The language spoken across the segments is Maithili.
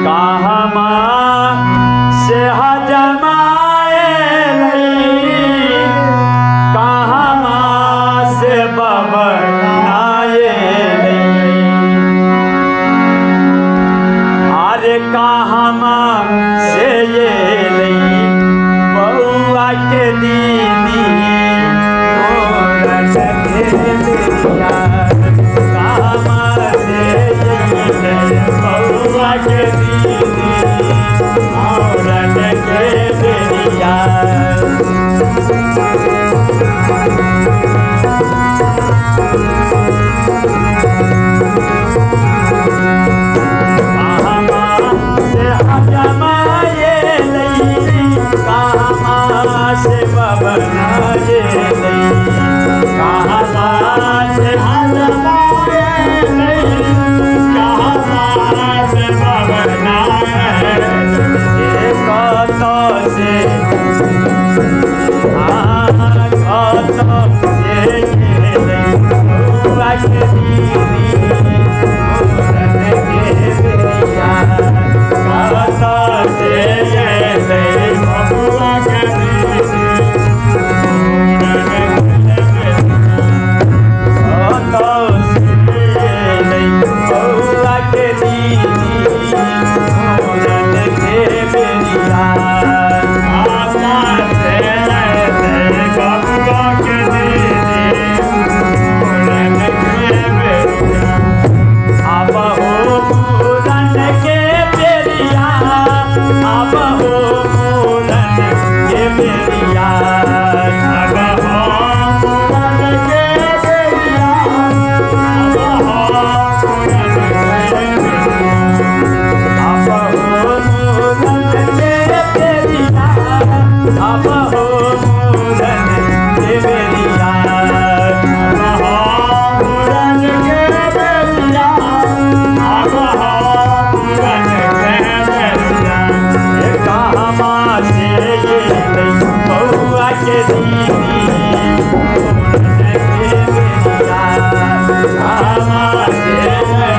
कहमा से हजमाएलै, कहमा से बबनाएलै। अरे कहमा से एलै बौआ के दीदी मोरन के बेरिया, कहमा से एलै बौआ के दीदी मोरन के बेरिया। कहमा से हजमाएलै, कहमा से बबनाएलै, कहमा से हजमाएलै, कहमा से बबनाएलै। कत से कत से एलै बौआ के दीदी मोरन के बेरिया, कत से एलै बौआ के दीदी मोरन के बेरिया, कत से एलै बौआ के दीदी मोरन के बेरिया। अब हो पूरन के बेरिया, अब हो पूरन के बेरिया, अब हो पूरन के बेरिया, अब हो पूरन के बेरिया, अब हो पूरन के बेरिया, अब हो पूरन के बेरिया, अब हो पूरन के बेरिया, अब हो पूरन के बेरिया। कहमा से एलै बौआ के दीदी मोरन के बेरिया, कहमा से एलै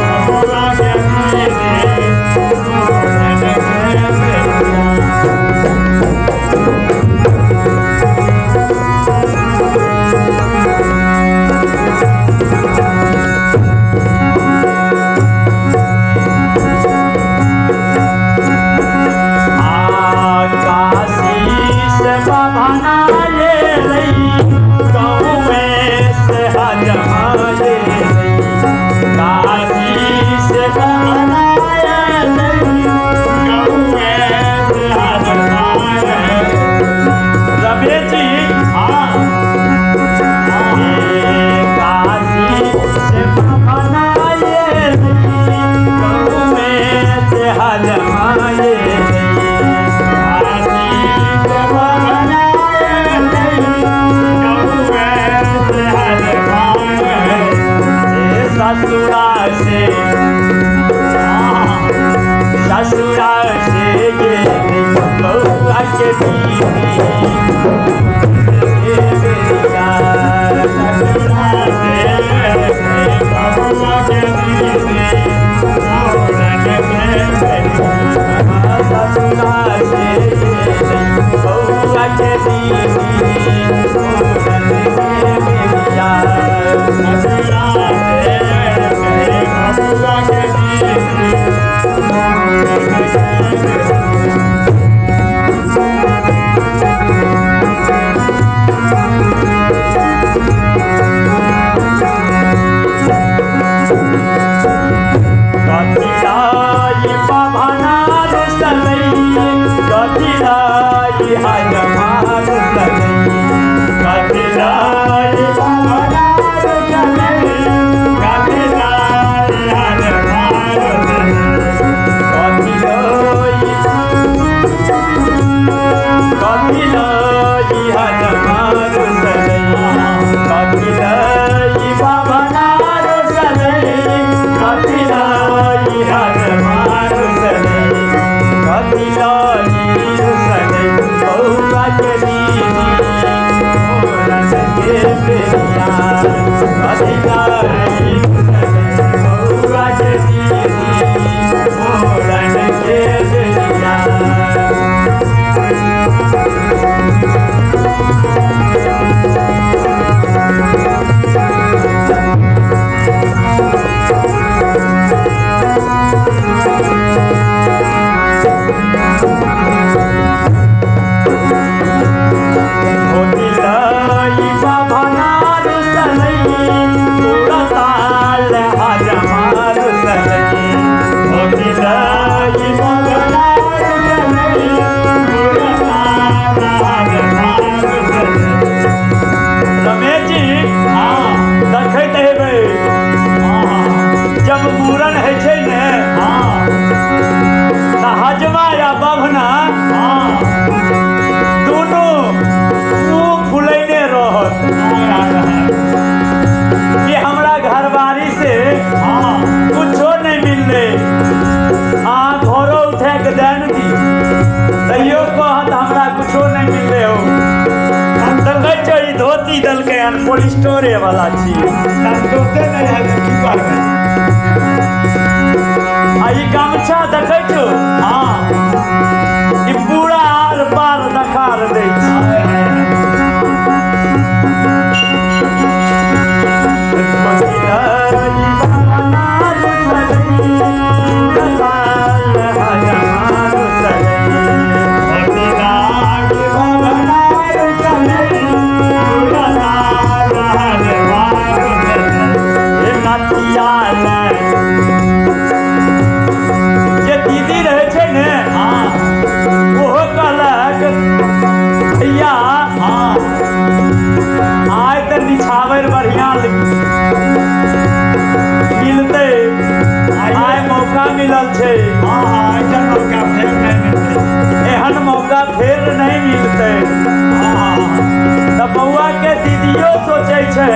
बौआ के दीदी मोरन के बेरिया। काशी से बभनाएलै, गाँवे से हजमाएलै, काशी से बभनाएलै, गाँवे से हजमाएलै। रमेश जी, हाँ, काशी से बभनाएलै, गाँवे से हजमाएलै, काशी से बभनाएलै, गाँवे से हजमाएलै। ससुरा से, ससुरा से एलै बौआ के दीदी के बेरिया, ससुरा से एलै बौआ के दीदी मोरन के बेरिया, ससुरा से एलै बौआ के दीदी मोरन के बेरिया, ससुरा से एलै बौआ के दीदी मोरन के बेरिया। कथिलाई बभना रुसलै, कथिलाई हजमा रुसलै, कथिलाई बभना रुसलै, कथिलाई हजमा रुसलै, कथिलाई रमेश जी देखैत हेबै जब मूड़न होइ छै ने तऽ हजमा या बभना दुनू मुँह फुलैने रहत कि हमरा घरवारी से कुछो नहि मिललै, अहाँ घरो उठा के दए ने दी तैयो कहत हमरा कुछो नहि मिललै हो। देखै छियै ई धोती देलकै हन पोलिस्टोरे वाला छियै। संतोषे नहि है तऽ की करबै? आ ई गमछा देखै छौ? ई पूरा आर पार देखार दै छै। जे दीदी रहै छै ने ओहो कहलक भैया आइ तऽ निछावर बढ़िआँ मिलतै, आइ मौका मिलल छै, एहन मौका फेर नहि मिलतै। तऽ बौआ के दीदियो सोचै छै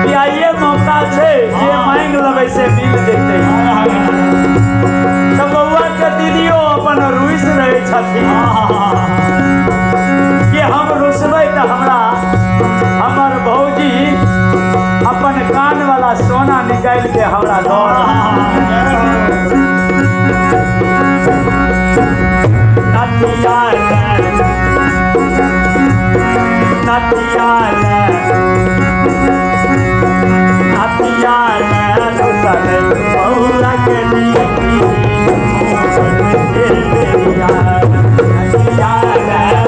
कि आइए मौका छै, जे मांगि लेबै से मिल जेतै। तऽ बौआ के दीदियो अपन रुसि रहै छथिन कि हम रुसबै तऽ हमरा हमर भौजी अपन कान वाला सोना निकालि के हमरा दऽ। नथिया नथिया नथिया रुसल बौआ के दीदी नथिया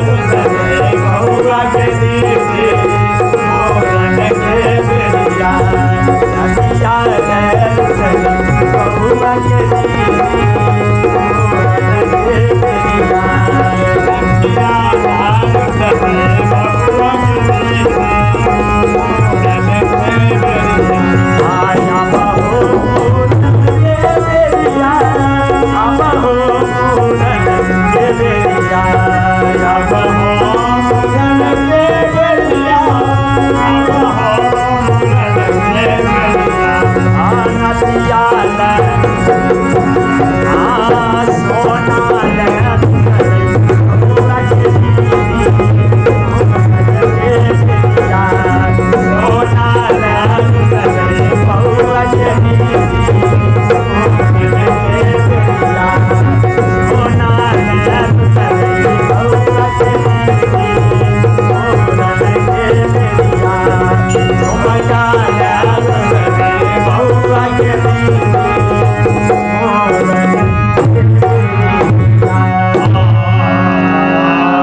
रुसल बौआ के दीदी मोरन के बेरिया नथिया रुसल बौआ के दीदी मोरन के बेरिया नथिया रुसल बौआ के दीदी मोरन के बेरिया। आया बहू के बेरिया आबहु मुरन के बेरिया आबहु मुरन के बेरिया आबहु मुरन के बेरिया। आ नथिया आ सोना